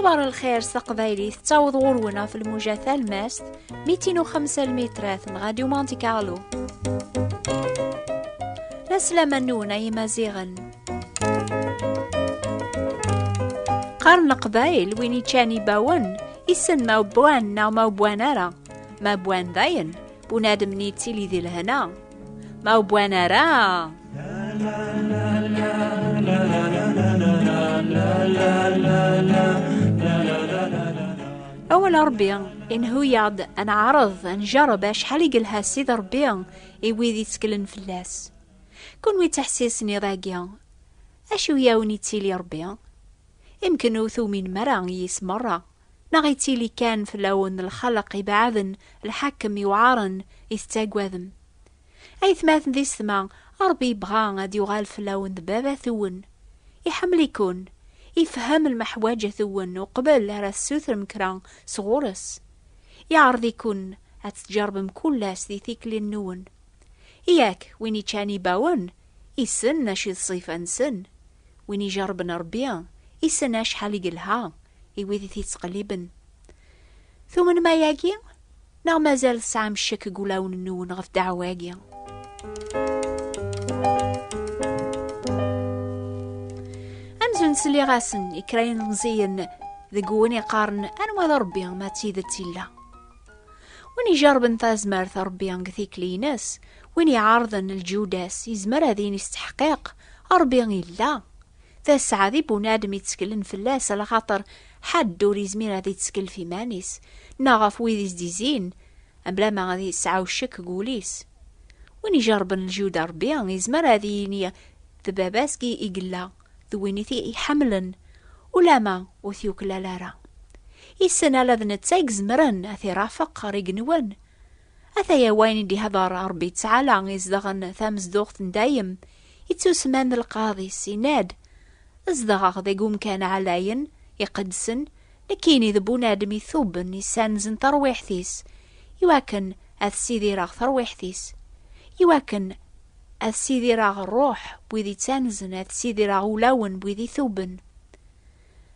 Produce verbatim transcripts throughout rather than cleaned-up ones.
War lxir s teqbaylit tettaweḍ ɣur-wen ɣef lmuja talmast mitin u xemsa lmitrat n Radio Monte Carlo. La slama-nwen ay Imaziɣen. Qqaren Leqbayel, win iččan ibawen, issen ma wwan neɣ ma wwan ara. Ma wwan dayen, bunadem-nni yettili di lehna. Ma wwan ara. Awal Ṛebbi inhu-yaɣ-d ad neɛreḍ, ad njerreb acḥal i yelha Sidi Ṛebbi i wid itteklen fell-as. Kunwi ttḥessisen iḍ-agi, acu i awen-ittili Ṛebbi? Imken ur tuminem ara yis merra, neɣ ittili kan fell-awen lxelq ibeɛden, lḥakem iweɛren i tettagadem? Aytmaten d yessetma, Ṛebbi yebɣa ad yuɣal fell-awen d baba-twen. Iḥemmel-iken, ifhem lmeḥwaǧat-wen uqbel ara tessutrem kra sɣur-s. Iɛreḍ-iken ad tǧerbem kul ass di tikli-nwen. Yak, win iččan ibawen, issen acu d ṣṣifa-nsen. Win ijerrben Ṛebbi, issen acḥal i yelha i wid i t-ittqelliben. Tumnem ayagi? Neɣ mazal tesɛam ccek deg wulawen-nwen ɣef ddeɛwa-agi? Amzun sliɣ-asen i kra n yilmeẓyen deg win iqqaren: "Anwa d Ṛebbi ma d tidet illa?" Win ijerrben tazmert n Ṛebbi deg tikli-ines, win iɛerḍen lǧuda-s, yezmer ad yini s tteḥqiq: "Ṛebbi illa." D aseɛdi bunadem itteklen fell-as, alaxaṭer ḥedd ur yezmir ad ittkel f iman-is, neɣ ɣef wid i s-d-izzin, mblama ad yesɛu ccek deg wul-is. Win ijerrben lǧuda n Ṛebbi, yezmer ad yini d baba-s i yella, d win i t-iḥemmlen, ulama ur t-yuklal ara. Issen ala d netta i izemren ad t-irafeq ɣer igenwen. Ataya wayen i d-ihder Ṛebbi Ttɛala izedɣen tamezduɣt n dayem, ittusemman d lqaḍ-is, yenna-d: "Zedɣeɣ deg umkan ɛlayen, iqedsen, nekkini d bunadem ituben, issanzen tarwiḥt-is, iwakken ad ssidireɣ tarwiḥt-is, iwakken ad ssidireɣ ṛṛuḥ n wid ittanzen, ad ssidireɣ ulawen n wid ituben."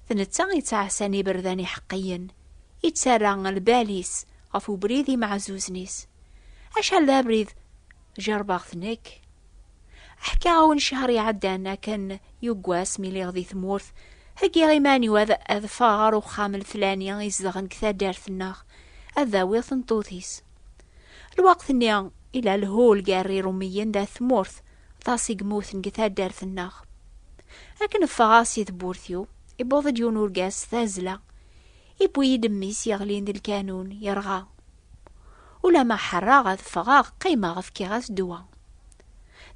D netta ittɛassan iberdan iḥeqqiyen, ittarra lbal-is ɣef ubrid imeɛzuzen-is. Acḥal d abrid jerrbeɣ-t nekk. Ḥkiɣ-awen ccher iɛeddan akken yuggas mi lliɣ di tmurt, heggiɣ iman-iw ad, ad ffɣeɣ ɣer uxxam leflani izedɣen deg taddart-nneɣ, ad d-awiɣ tmeṭṭut-is. Lweqt-nni, ila lhul gar Iṛumiyen d at tmurt, aṭas i yemmuten deg taddart-nneɣ. Akken ffɣeɣ si tewwurt-iw, iwweḍ-d yiwen urgaz s tazzla, iwwi-yi-d mmi-s yeɣlin d lkanun, yerɣa. Ulamma ḥerraɣ ad ffɣeɣ, qqimeɣ, fkiɣ-as ddwa.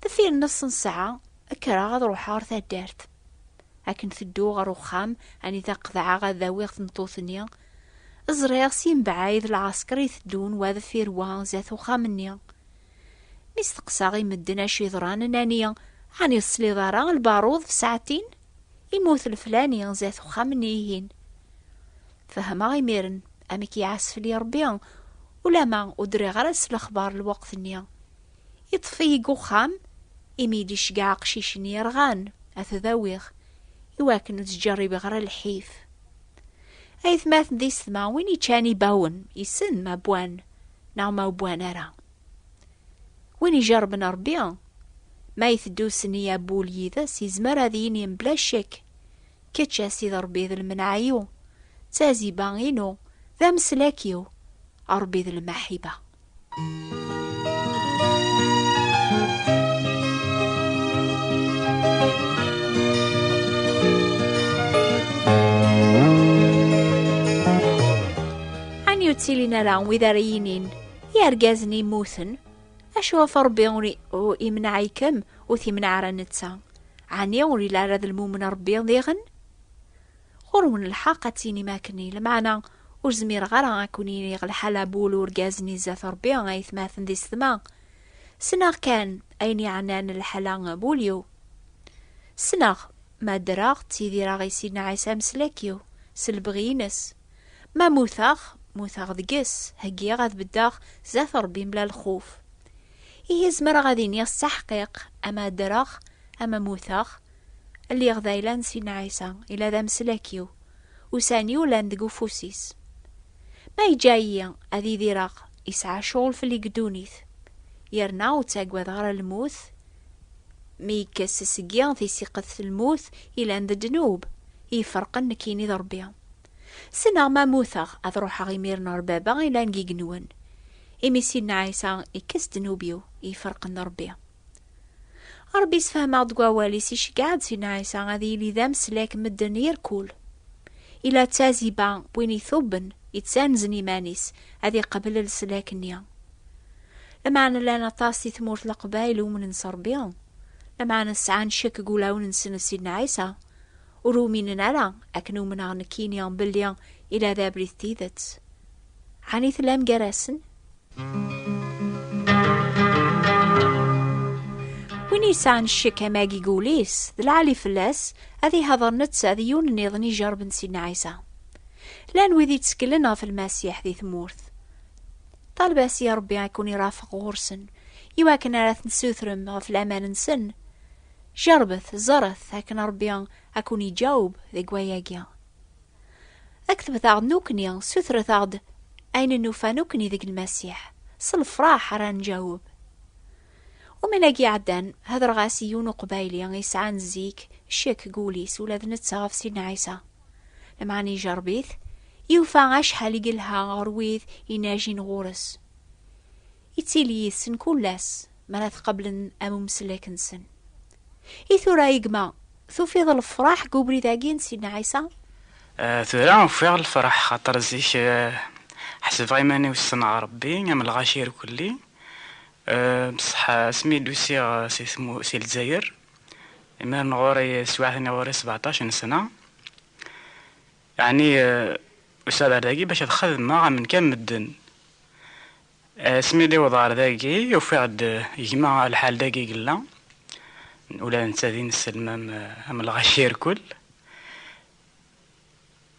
Deffir nneṣ n ssaɛa, kkreɣ ad ruḥeɣ ɣer taddart. Akken tedduɣ ɣer uxxam, anida qeḍɛeɣ ad awiɣ tmeṭṭut-nni, ẓriɣ si mebɛid lɛesker iteddun wa deffir wa zdat uxxam-nni. Mi steqsaɣ i medden acu yeḍran, nnan-iyi: "Ɛni ur tesliḍ ara lbaṛud f ssaɛtin? Immut leflani zdat uxxam-nni-ihin." Fehmeɣ imiren amek iɛas fell-i Ṛebbi, ulamma ur d-rriɣ ara s lexbar lweqt-nni. Iṭṭef-iyi deg uxxam, imi i d-iceggeɛ aqcic-nni yerɣan, ad t-awiɣ, iwakken ur ttǧerribeɣ ara lḥif. Aytmaten d yessetma, win iččan ibawen, issen ma wwan neɣ ma wwan ara. Win ijerrben Ṛebbi, ma iteddu s nniya n wul yid-s, izmer ad yini mebla ccek: "Kečč a Sidi Ṛebbi d lemneɛ-iw, d taziba-inu, d ameslak-iw, a Ṛebbi d lmaḥiba." Ɛni ur ttilin ara wid ara yinin: "Irgazen immuten, acu ɣef Ṛebbi ur i-, ur imneɛ-ikem, ur t-imneɛ ara netta? Ɛni ur yelli ara d lmumen Ṛebbi diɣen?" Ɣur-wen lḥeqq ad tinim akken-nni, lameɛna ur zmireɣ ara ad ken-iniɣ lḥala n wul urgaz-nni zdat Ṛebbi, aytmaten d yessetma. Ssneɣ kan ayen iɛnan lḥala n wul-iw. Ssneɣ ma ddreɣ, ttidireɣ i Sidna Ɛisa ameslak-iw, s lebɣi-ines. Ma muteɣ, muteɣ deg-s, heggiɣ ad beddeɣ zdat Ṛebbi mebla lxuf. Ihi zemreɣ ad iniɣ s taḥqiq, ama ddreɣ, ama muteɣ, lliɣ d ayla n Sidna Ɛisa, ila d ameslak-iw. ussan-iw llan deg ufus-is. Ma yeǧǧa-iyi ad idireɣ, yesɛa ccɣel fell-i deg ddunit. Yerna ur ttaggadeɣ ara lmut. Mi yekkes seg-i tisiqet n lmut, ilan d ddnub i iferqen nekkini d Ṛebbi. Ssneɣ ma mmuteɣ, ad ruḥeɣ imiren ɣer Baba ilan deg igenwen, imi Sidna Ɛisa ikkes ddnub-iw i iferqen d Ṛebbi. Ṛebbi yessefhem-aɣ-d deg wawal-is, iceggeɛ-d Sidna Ɛisa ad yili d ameslak n medden irkul. Ila d taziba n win itubben, yettanzen iman-is, ad iqbel leslak-nni. Lameɛna llan aṭas di tmurt n Leqbayel umnen s Ṛebbi, lameɛna sɛan ccek deg wulawen-nsen ɣef Sidna Ɛisa, ur uminen ara akken umneɣ nekkini belli ila d abrid d tidet. Ɛni tellam gar-asen? Win yesɛan ccek am wagi deg wul-is, d lɛali fell-as ad ihader netta d yiwen nniḍen ijerben Sidna Ɛisa. Llan wid yetteklen ɣef Lmasiḥ di tmurt. Ṭaleb-as i Ṛebbi ad ken-irafeq ɣur-sen, iwakken ara ten-tessutrem ɣef laman-nsen. Jerbet, ẓret akken Ṛebbi ad ken-iǧaweb deg wayagi. Ketbet-aɣ-d nekkni, sutret-aɣ-d ayen nufa nekkni deg Lmasiḥ, s lefraḥ ara nǧaweb. Umin-agi iɛeddan, hedreɣ-as i yiwen uqbayli yesɛan zik ccek deg wul-is ula d netta ɣef Sidna Ɛisa. Lameɛna ijerreb-it, yufa acḥal i yelha ɣer wid inajin ɣur-s. Yettili yid-sen kul ass mi ara t-qablen am umeslak-nsen. I tura, a gma, tufiḍ lefraḥ deg ubrid-agi n Sidna Ɛisa? Eh, tura ufiɣ lefraḥ, xaṭer zik, eh, ḥesbeɣ iman-iw ssneɣ Ṛebbi am lɣaci irkelli. Eh, bṣeḥ, eh, asmi d-usiɣ, eh, si tmu-, si Lezzayer, imiren ɣur-i, swiɛt-nni ɣur-i sebɛeṭṭac n sna. Yeɛni, eh, usiɣ-d ar dagi bac ad xedmeɣ am nekk am medden. Asmi d-iwweḍ ɣer dagi, ufiɣ-d, eh, gma lḥal dagi yella. Ula d netta d ineslem am, eh, am lɣaci irkul.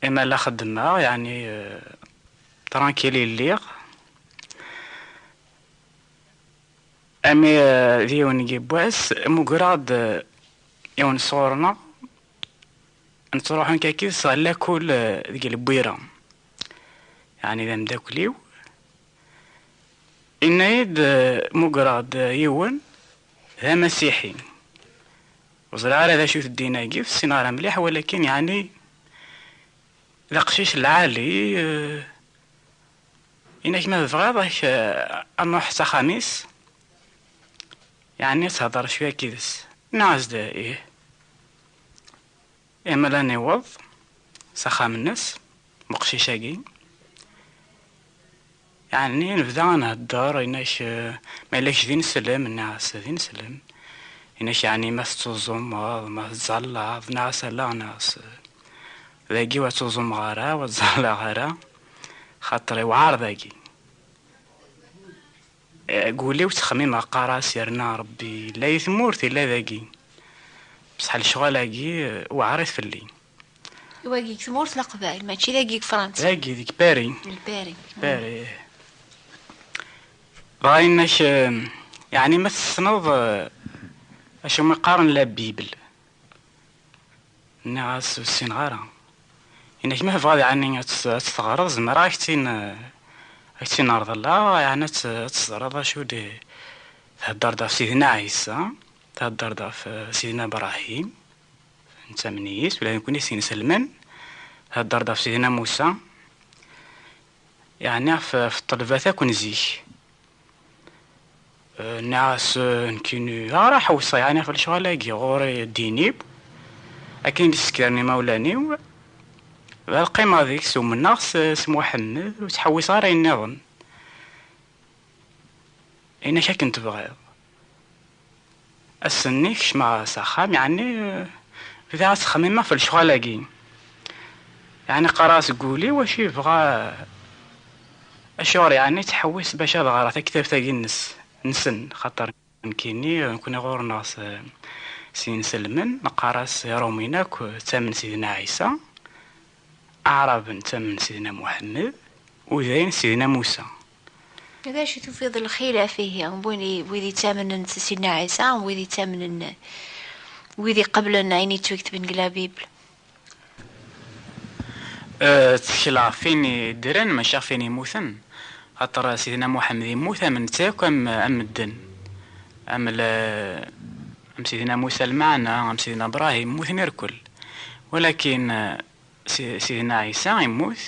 Imal la xeddmeɣ, yeɛni, eh, tranquille i lliɣ. Ami, eh, d yiwen n yiwwas, mmugreɣ-d, eh, yiwen sɣur-neɣ, nettruḥu nekk akkid-s ɣer lakul, eh, deg Lbwira. Yeɛni d ameddakel-iw. Inna-yi-d, eh, mmugreɣ-d yiwen d amasiḥi. Ur ẓriɣ ara d acu-t ddin-agi, ur t-ssineɣ ara mliḥ, walakin yeɛni d aqcic lɛali, eh, inak ma tebɣiḍ ak, eh, ad nruḥ s axxam-is, yeɛni ad thedreḍ cwiya akkid-s. Nniɣ-as-d ih. Imal ad niweḍ s axxam-nnes, uqcic-agi. Yeɛni nebda ad nhedder, inak, eh, ma yella kečč d ineslem, nniɣ-as d ineslem. Inak, yeɛni ma tettuẓumeḍ, ma tettẓallaḍ, nniɣ-as ala, nniɣ-as, eh, dagi ur ttuẓumeɣ ara, ur ttẓallaɣ ara, xaṭer iwɛer dagi. Eh, deg wul-iw ttxemmimeɣ, qqareɣ-as yerna Ṛebbi yella di tmurt, yella dagi. Bṣeḥ lecɣal-agi, eh, weɛrit fell-i. Wagi deg tmurt n Leqbayel, mačči dagi deg Fransa. Dagi, deg Paris. Deg Paris. Paris, ih. Dɣa yenna-k, eh, yeɛni ma tessneḍ, eh, acu mi qqaren la Bible? Nniɣ-as ur ssineɣ ara. Yenna-k ma tebɣiḍ yeɛni ad tt-, ad tt-teɣreḍ, zemreɣ ad k-tt-in-, ad k-tt-in-reḍleɣ, yeɛni ad tt-, ad teẓreḍ acu d-, thedder-d ɣef Sidna Ɛisa, thedder-d ɣef, eh, Sidna Ibrahim, nettamen yis, ula d nekkni s inselmen, thedder-d ɣef Sidna Musa, yeɛni ɣef, ɣef ṭṭelbat akk n zik. Eh, nniɣ-as, eh, nekkini ara ḥewseɣ, yeɛni ɣef lecɣal-agi ɣur-i ddin-iw, akken i d-ssekren imawlan-iw, bɣiɣ ad qqimeɣ deg-s, umneɣ s, s Muḥemmed, ur ttḥewwiseɣ ara ayen nniḍen. Yenna-k akken tebɣiḍ. Ass-nni kecmeɣ s axxam, yeɛni, eh, bdiɣ ad ttxemmimeɣ ɣef lecɣal-agi. Yeɛni qqareɣ seg wul-iw acu yebɣa, acuɣer yeɛni ttḥewwis bac ad ɣreɣ taktabt-agi-nnes, nsen, xaṭer nekkini, nekkni ɣur-neɣ s, s yinselmen, neqqar-as Iṛumyen akk ttamen Sidna Ɛisa, Aɛraben ttamen Sidna Muḥemmed, Udayen Sidna Musa. D acu tufiḍ lxilaf ihi, n win i, wid ittamnen s Sidna Ɛisa, n wid ittamnen, wid iqeblen ayen yettwaketben deg la Bible? Eh, ttkel ɣef win yeddren, mačči ɣef win yemmuten. Xaṭer Sidna Muḥemmed yemmut am netta akk, am, am medden. Am le-, am Sidna Musa lmeɛna, am Sidna Ibrahim, mmuten irkel. Walakin, eh, Si-, Sidna Ɛisa yemmut,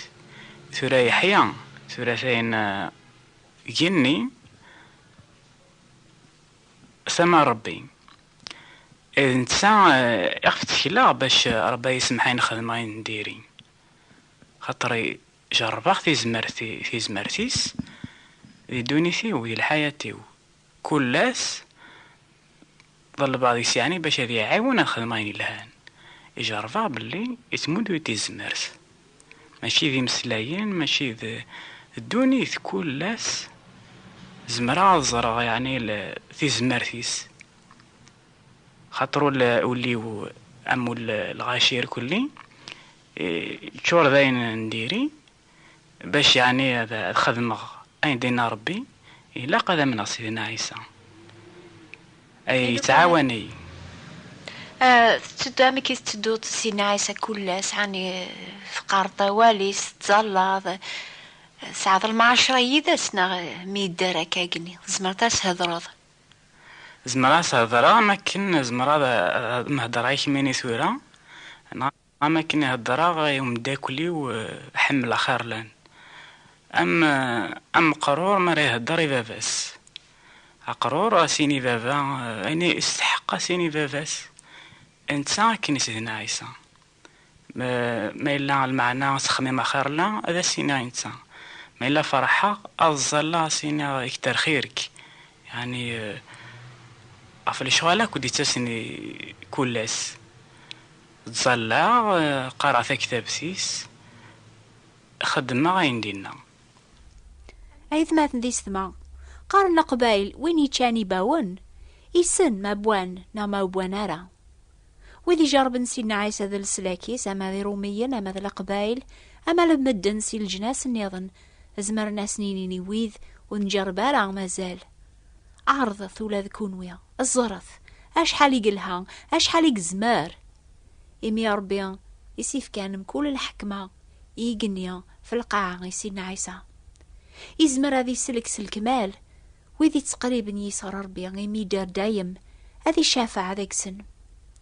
tura yeḥya, tura tayen, eh, genni, tama n Ṛebbi. D netta, eh, iɣef ttekleɣ bac, eh, Ṛebbi ad yi-semmeḥ ayen xedmeɣ ayen n diri. Xaṭer jerrbeɣ tizmert-, tizmert-is di ddunit-iw, di lḥayat-iw. Kul ass, ḍelbeɣ deg-s, yeɛni, bac ad yi-iɛiwen ad xedmeɣ ayen yelhan. Ijerrbeɣ belli yettmuddu-yi-d tizmert. Mačči d imeslayen, mačči d, d ddunit, kul ass zemreɣ ad ẓreɣ, yeɛni, l-, tizmert-is. Xaṭer ul-, ul-iw am ul-, lɣaci irkelli, eh, yeččur d ayen n diri, bac yeɛni ad, ad xedmeɣ ayen d-yenna Ṛebbi, ilaq ad amneɣ Sidna Ɛisa. Ay yettɛawan-iyi. Eh, tetteddu, amek i tettedduḍ Sidna Ɛisa kul ass, ɛni teqqareḍ awal-is, tettẓallaḍ, tesɛiḍ lemɛacra yid-s, neɣ mi yedder akka agenni, tzemreḍ ad s-hedreḍ? Zemreɣ ad s-hedreɣ am akken zemreɣ ad, ad, ad m-hedreɣ i kemmini tura, neɣ am akken i heddreɣ i umeddakel-iw, eh, ḥemmel axir lan. Am, eh, am uqrur mi ara ihedder i baba-s. Aqrur, a s-yini baba, eh, ayen isteḥq a s-yini baba-s. Netta akken i Sidna Ɛisa. Ma, ma yella lmeɛna ttxemmim axir la, ad as-iniɣ i netta. Ma yella ferḥeɣ, ad ẓẓalleɣ, ad as-iniɣ ikter xir-ik. Yeɛni, eh, ɣef lecɣal akk d-ittasen i kul ass. Ttẓallaɣ, eh, qqareɣ taktabt-is, xeddmeɣ ayen d-inna. Aytmaten d isetma, qqaren Leqbayel, win yeččan ibawen, issen ma wwan neɣ ma wwan ara. Wid ijerrben Sidna Ɛisa d leslak-is, ama d Iṛumiyen, ama d Leqbayel, ama d medden si leǧnas nniḍen, zemren ad sen-inin i wid ur nǧerreb ara mazal. Ɛerḍet ula d kunwi, ẓret acḥal i yelha, acḥal i yezmer. Imi Ṛebbi i s-ifkan mkul lḥekma, i igenni f lqaɛa i Sidna Ɛisa. Izmer ad isellek s lekmal wid ittqerriben yis ɣer Ṛebbi, imi idder dayem, ad icafeɛ deg-sen.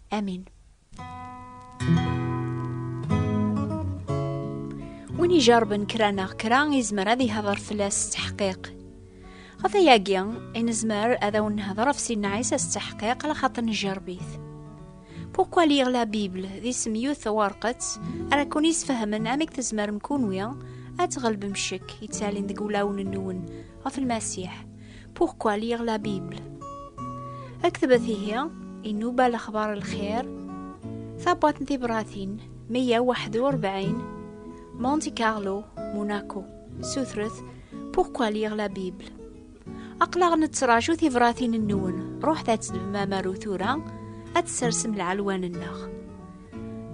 Amin. Win ijerrben kra neɣ kra, izmer ad ihder fell-as s tteḥqiq. Ɣef ayagi i nezmer ad awen-nehder ɣef Sidna Ɛisa s tteḥqiq, ala xaṭer njerreb-it. Pourquoi lire la Bible? D isem yiwet tawerqet ara ken-yesfehmen amek tzemrem kunwi ad tɣelbem ccek yettalin deg wulawen-nwen ɣef Lmasiḥ. Pourquoi lire la Bible? Aktbet ihi i nnuba lexbar lxir, tabwaṭ n tibratin meyya u waḥed u rebɛin, Monte Carlo, Monaco. Sutret, Pourquoi lire la Bible? Aql-aɣ nettraǧu tibratin-nwen. Ruḥet ad tedbem amaru tura, ad tsersem lɛelwan-nneɣ.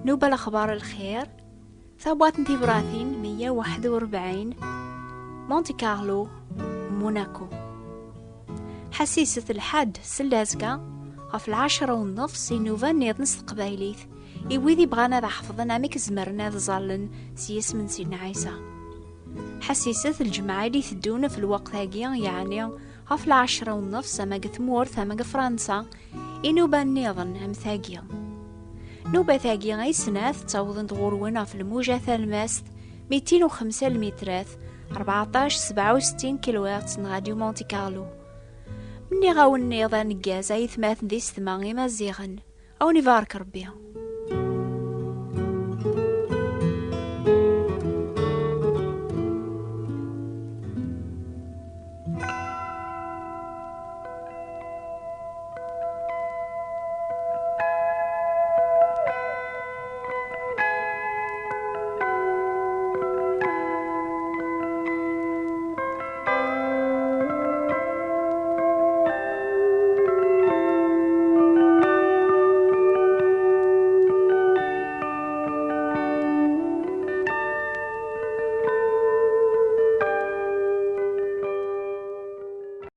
Nuba lexbar lxir, tabwaṭ n tibratin meyya u waḥed u rebɛin, Monte Carlo, Monaco. Ḥassiset lḥedd s llazga ɣef lɛecra u nnefs i nnuba nniḍen s teqbaylit, i wid ibɣan ad ḥefḍen amek zemren ad ẓallen s yisem n Sidna Ɛisa. Ḥassiset lǧemɛa i d-iteddun f lweqt-agi, yeɛni ɣef lɛecra u nnefs, ama deg tmurt, ama deg Fransa, i nuba nniḍen am tagi. Nubat-agi ay snat ttawḍent ɣur-wen ɣef lmuja talmast, mitin u xemsa lmitrat, rbeɛṭac sebɛa u settin kilohertz n Radio Monte Carlo. Nniɣ-awen-nniḍ aneggaz ay atmaten d isetma imaziɣen, a wen-ibarek Rebbi.